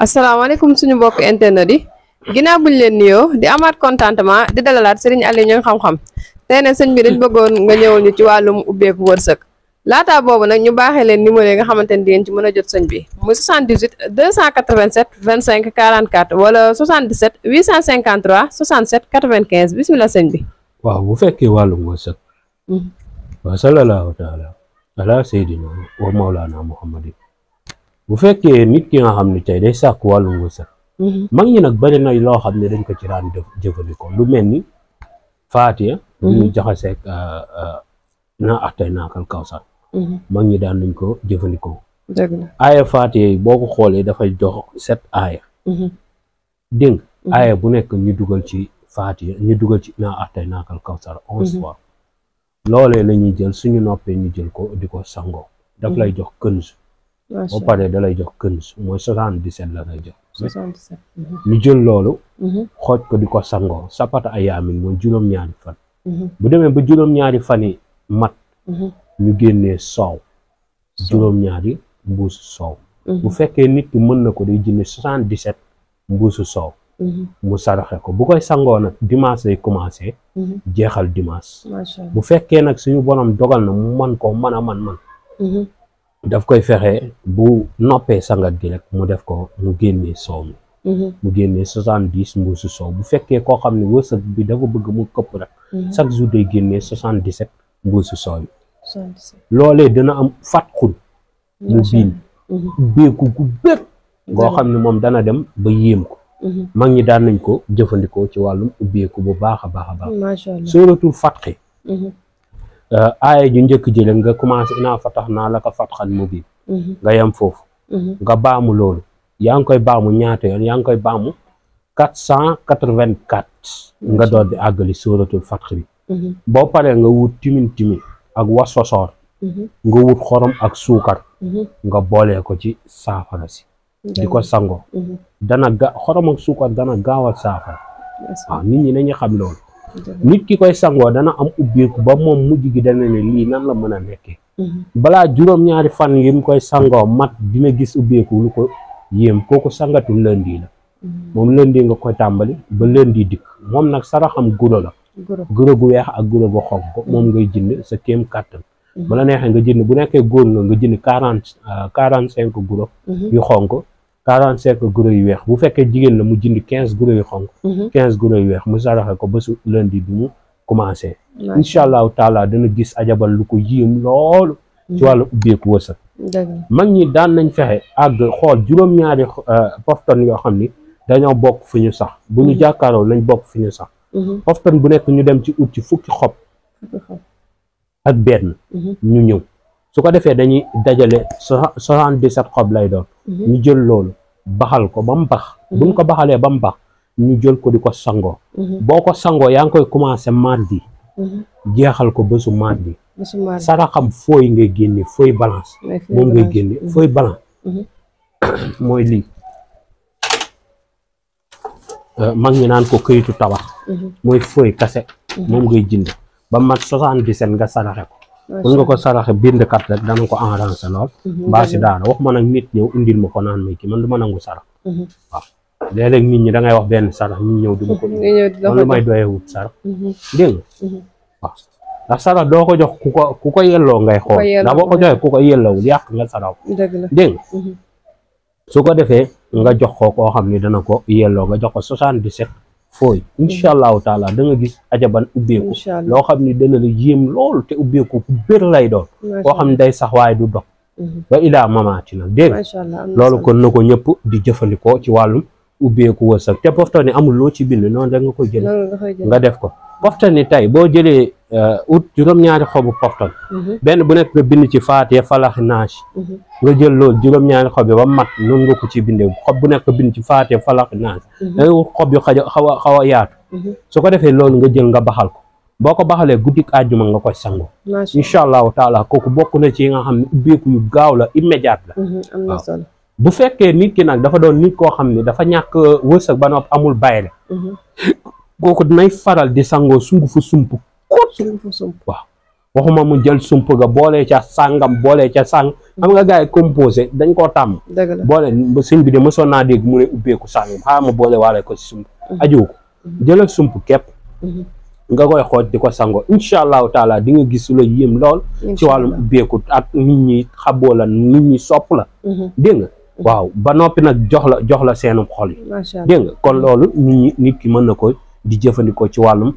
asalaamaaleykum suñu mbokk internet yi ginnaaw buñ leen nuyoo di amaat contentement di dalalaat Serigne Aliou Niang xam-xam tey ne sëñ bi dañ bëggoon nga ñëwal ñu ci wàllum ubbeeku wërsëg laataa boobu nag ñu baaxee leen numéro yi nga xamante ni di ngeen ci mën a jot sëñ bi muy 78 287 25 44 wala 77 853 67 95 bisimilah sëñ bi. waaw bu fekkee wàllum wërsëg. wa sallallahu taala ala sayyidina wa mawlana muhammadin bu fekkee nit ki nga xam ne tey day sàkk wàllum wërsëg. mag ñi nag bari na loo xam ne dañ ko ci daan jëfandikoo lu mel ni Faatiha. ñu jaxaseeg naa atay naakal kawsar. mag ñi daan nañ ko jëfandikoo. dëgg la aaya Faatiha yi boo ko xoolee dafay jox 7 aaya. dégg nga aaya bu nekk ñu dugal ci Faatiha ñu dugal ci naa atay naakal kawsar 11 fois. loolee la ñuy jël suñu noppee ñu jël ko di ko sangoo. daf lay jox kënz. boo paree da lay jox kënz mooy 77 la lay jox. 77. ñu jël loolu. xooj ko di ko sangoo sapata ayaamin mooy juróom-ñaari fan. bu demee ba juróom-ñaari fan yi mat. ñu génnee soow. juróom-ñaari mbuusu soow. bu fekkee nit ki mën na ko day jënd 77 mbuusu soow. mu saraxe ko bu koy sangoo nag dimanche lay commencé. jeexal dimanche. bu fekkee nag suñu borom dogal na mu man ko man. daf koy fexe bu noppee sangat gi rek mu def ko mu génnee soow mi. mu génnee 70 mbuusu soow bu fekkee koo xam ne wërsëg bi dafa bëgg mu këpp rek. chaque jour day génnee 77 mbuusu soow yi. loolee dana am fatxul mu biin ubbeeku gu bépp ngoo xam ne moom dana dem ba yéem ko. mag ñi daan nañ ko jëfandikoo ci wàllum ubbeeku bu baax a baax. suratul fatxi. aaya ju njëkk jële nga commencé inaa fatax naa la ko fatxan mubiin nga yem foofu. nga baamu loolu yaa ngi koy baamu ñaata yoon yaa ngi koy baamu 484. nga door di àggali suratul fatxi bi. boo paree nga wut timin ak waswasoor. nga wut xorom ak suukar. nga boolee ko ci saafara si. di ko sangoo. xorom ak suukar dana gaawal saafara. waaw nit ñi nañu xam loolu. nit ki koy sangoo dana am ubbeeku ba moom mujj gi dana ne lii nan la mën a nekkee. balaa juróom-ñaari fan yi mu koy sangoo mat dina gis ubbeeku lu ko yéem kooku sangatu lëndi la. moom lëndi nga koy tàmbali ba lëndi dikk moom nag saraxam guro la. guro gu weex ak guro gu xonq moom ngay jënd sa kéem kàttan. bala neexee nga jënd bu nekkee góor nga jënd 45 guro yu xonq 45 guro yu weex bu fekkee jigéen la mu jënd 15 guro yu xonq 15 guro yu weex mu saraxe ko ba su lundi bi mu commencé. incha allahu taala dana gis ajabal lu ko yéem loolu ci wàllu ubbeeku wërsëg. mag ñi daan nañ fexe àgg xool juróom-ñaari poftan yoo xam ni dañoo bokk fi ñu sax bu ñu jàkkaaroo lañ bokk fi ñu sax. poftan bu nekk ñu dem ci ut ci fukki xob ak benn ñu ñëw su ko defee dañuy dajale 77 xob lay doon. ñu jël loolu baxal ko ba mu bax. buñ ko baxalee ba mu bax ñu jël ko di ko sangoo. boo ko sangoo yaa ngi koy commencé mardi. jeexal ko bésu mardi. saraxam fooy ngay génne fooy balance. moom ngay génne fooy balance. mooy lii. mag ñi naan ko këyitu tabax. mooy fooy kase. moom ngay jënd ba mat 77 nga saraxe ko. mun nga ko saraxe bindkat rek dana ko enrancé lool. mbaa si daara wax ma nag nit ñëw indil ma ko naan may ki man du ma nangu sarax. waaw léeg-léeg nit ñi da ngay wax benn sarax ñu ñëw du ma ko man lu may doyee wut sarax. dégg nga waaw ndax sarax doo ko jox ku ko yelloo ngay xool ndax boo ko joxee ku ko yelloowul yàq nga sarax. dégg nga su ko defee nga jox ko koo xam ni dana ko yelloo nga jox ko 77 fooy incha allahu taala da nga gis ajaban ubbeeku loo xam ni dana la yéem loolu te ubbeeku ku bér lay doon koo xam ne day sax waaye du dox ba ilaa mamaati nag dégg loolu kon na ko ñëpp di jëfandikoo ci wàllum ubbeeku wërsëg te poftani amul loo ci bind noonu da nga koy jël nga def ko poftani tey boo jëlee ut juróom-ñaari xobu poftan benn bu nekk nga bind ci Faatiha Falax Naas nga jël loolu juróom-ñaari xob yi ba mat noonu nga ko ci bindee xob bu nekk nga bind ci Faatiha Falax Naas dangay wut xob yu xaw a yaatu su ko defee loolu nga jël nga baxal ko boo ko baxalee guddik àjjuma nga koy sango incha allahu taala kooku bokk na ci yi nga xam ne ubbeeku yu gaaw la immédiat la waaw bu fekkee nit ki nag dafa doon nit koo xam ne dafa ñàkk wërsëg ba nopp amul bayle kooku dinay faral di sangoo sungufu sump kot waaw waxuma mu jël sump ga boolee ca sàngam boolee ca sàng xam nga gars yi composé dañ koo tàmm boole sëñ bi de mësoon naa dégg mu ne ubbeeku sàngam xaaral ma boole waale ko si sump ajiw ko jëlal sump képp nga koy xooj di ko sangoo incha allahu taala di nga gis la yéem lool ci wàllum ubbeeku ak nit ñi xaboo la nit ñi sopp la dégg nga waaw ba noppi nag jox la seenum xol yi dégg nga kon loolu nit ki mën na ko di jëfandikoo ci wàllum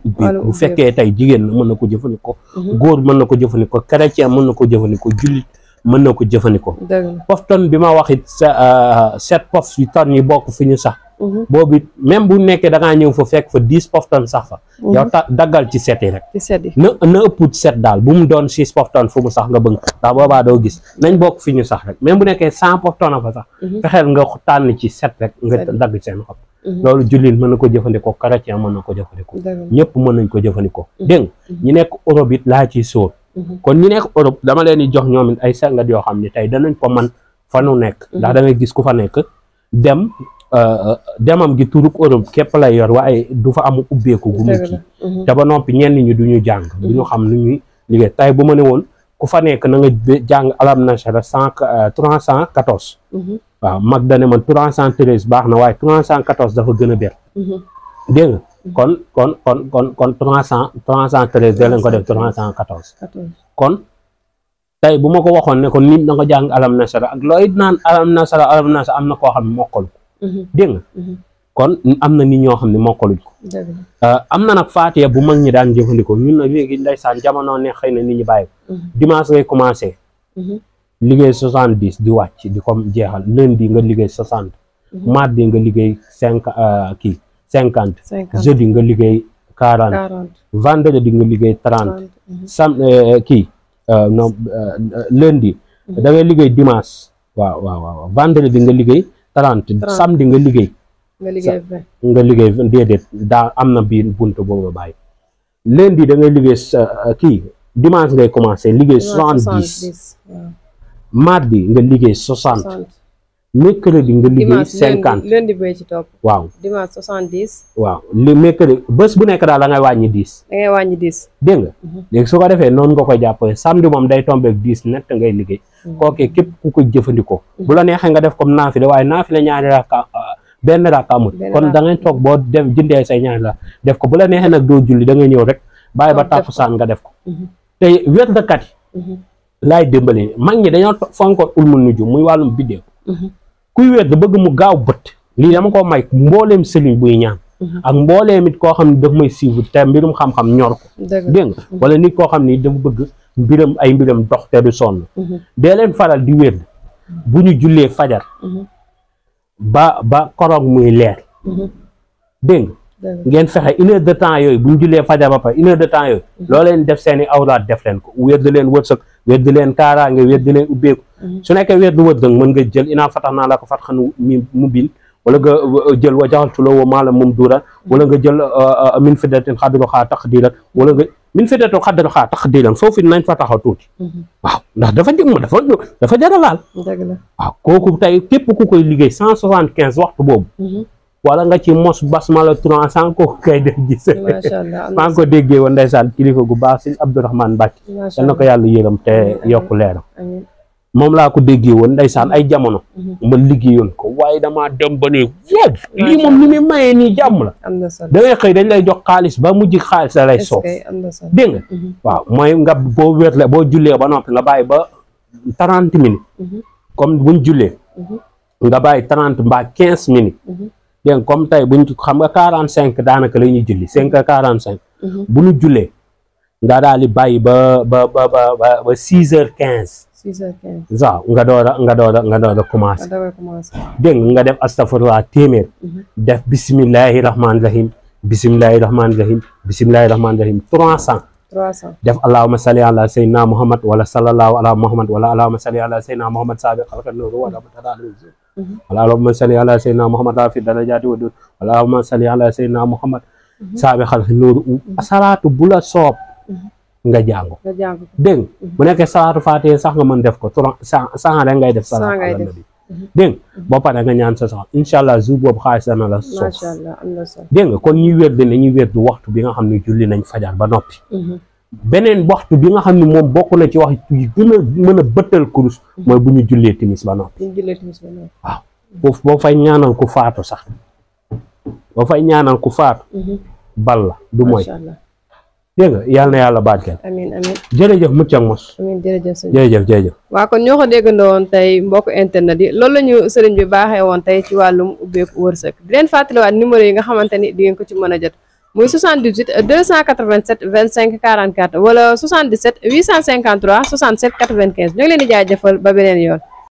ubbeeku bu fekkee tey jigéen la mën na ko jëfandikoo góor mën na ko jëfandikoo chrétien mën na ko jëfandikoo jullit mën na ko jëfandikoo pofton bi ma waxit sept pof yu ton yi bokk fi ñu sax boobu même bu nekkee da ngaa ñëw fa fekk fa 10 pofton sax fa yow daggal ci set yi rek na ëpp set daal bu mu doon 6 pofton fu mu sax nga bëgg ndax boobaa doo gis nañ bokk fi ñu sax rek même bu nekkee 100 pofton a fa sax fexeel nga tànn ci set rek nga dagg seen xob loolu jullit mën na ko jëfandikoo chrétien mën na ko jëfandikoo ñëpp mën nañ ko jëfandikoo dégg nga ñi nekk Europe it laa ciy sóor kon ñi nekk Europe dama leen di jox ñoom it ay sangat yoo xam ne tey danañ ko man fa nu nekk ndax da ngay gis ku fa nekk demam gi turuk Europe képp lay yor waaye du fa am ubbeeku gu mu kii te ba noppi ñenn ñi du ñu jàng du ñu xam lu ñuy liggéey tey bu ma ne woon ku fa nekk na nga jàng alam nasara 314 waaw mag dane man 313 baax na waaye 314 dafa gën a ber dégg nga kon 313 da leen ko def 314 kon tey bu ma ko waxoon ne kon nit na nga jàng alam nasara ak looy naan alam nasara am na koo xam ne mokkalu dégg nga kon am na nit ñoo xam ne mokkaluñ ko am na nag faatiya bu mag ñi daan jëfandikoo ñun nag léegi ndeysaan jamono ne xëy na nit ñi bàyyi ko dimanche ngay commencé liggéey 70 di wàcc di ko jeexal lundi nga liggéey 60 mardi nga liggéey 50 jeudi nga liggéey 40 vendredi nga liggéey 30 lundi da ngay liggéey dimanche waaw vendredi nga liggéey 30 samedi nga liggéey 20 déedéet daa am na biir buntu boobu bàyyi lundi da ngay liggéey dimanche ngay commencé liggéey 70 mardi nga liggéey 60 mercredi nga liggéey 50 lundi bay ci topp waaw dimanche 70 waaw li mercredi bés bu nekk daal da ngay wàññi 10 dégg nga léegi su ko defee noonu nga koy jàppee samedi moom day tombé 10 net ngay liggéey kookee képp ku koy jëfandikoo bu la neexee nga def comme naafile waaye naafile ñaari rakka benn rakka amul kon da ngay toog boo def jëndee say ñaari la def ko bu la neexee nag doo julli da ngay ñëw rek bàyyi ba tàkkusaan nga def ko te wérdakat yi laay dimbali mag ñi dañoo fonkoon ulmul nujum muy wàllum biddéew kuy wér da bëgg mu gaaw bët lii dama ko may mbooleem sëriñ buy ñaan ak mbooleem it koo xam ne daf may suivre te mbirum xam-xam ñor ko dégg nga wala nit koo xam ni dafa bëgg ay mbiram dox te du sonn dee leen faral di wér bu ñu jullee fajar ba koroog muy leer dégg nga ngeen fexe 1 heure de temps yooyu bu ñu jullee fajar ba pare 1 heure de temps yooyu loo leen def seeni awraat def leen ko wér di leen wërsëg wér di leen kaaraange wér di leen ubbeeku su nekkee wér du wërsëg mën nga jël inaa fatax naa la ko fat xanu mu bil wala nga jël wa jaxaltu la wa maala moom duura wala nga jël min fidatin xadru xaa taqdiran wala nga min fidatin xadru xaa taqdiran foofu nañ fa taxaw tuuti waaw ndax dafa jara laal waaw kooku tey képp ku koy liggéey 175 waxtu boobu wala nga ci mos basmala 300 kooku kay def gis maa ngi ko déggee woon ndeysaan kilifa gu baax si Abdourahmane Mbacke yal na ko yàlla yërëm te yokku leeram moom laa ko déggee woon ndeysaan ay jamono ma liggéeyoon ko waaye damaa dem ba ne wóor lii moom li muy mayee nii jàmm la da ngay xëy dañ lay jox xaalis ba mujj xaalis da lay soof dégg nga waaw mooy nga boo wér la boo jullee ba noppi nga bàyyi ba 30 minutes comme buñ jullee nga bàyyi 30 mbaa 15 minutes dégg comme tey buñ xam nga 45 daanaka la ñuy julli 5h45 bu ñu jullee nga daal di bàyyi ba 6h15 waaw nga door a commencé dégg nga def astafurlah téeméer def bisimilahi rahmaani rahim bisimilahi rahmaani rahim bisimilahi rahmaani rahim 300 def allahumma salli ala sayyidina muhammad wala sallallahu ala muhammad wala allahumma salli ala sayyidina muhammad sabi xalqan nuuru wala wala allahumma salli ala sayyidina muhammad la fi darajati wa dur wala allahumma salli ala sayyidina muhammad saabi xalqan nuuru salaatu bu la soob nga jàng dégg bu nekkee salaatu faatiha sax nga mën def ko 100 rek ngay def salaatu ala nabi dégg boo paree nga ñaan sa soxla incha allah jour boobu xaalis dana la soof dégg nga kon ñuy wér di ne ñuy wér du waxtu bi nga xam ne julli nañ fajar ba noppi beneen waxtu bi nga xam ne moom bokk na ci wax yi gën a mën a bëttal kurus mooy bu ñu jullee timis ba noppi. waaw foofu boo fay ñaanal ku faatu sax boo fay ñaanal ku faatu bal la du mooy dégg nga yàlla na yàlla barkeel. amiin amiin jërëjëf mucc ak mos. amiin jërëjëf sëñ jërëjëf. waaw kon ñoo ko déggandoo woon tey mbokk internet yi loolu la ñu sëriñ bi baaxee woon tey ci wàllum ubbeeku wërsëg di leen fàttaliwaat numéro yi nga xamante ni di ngeen ko ci mën a jot muy 78 287 25 44 wala 77 853 67 95 ñu ngi leen di jaajëfal ba beneen yoon.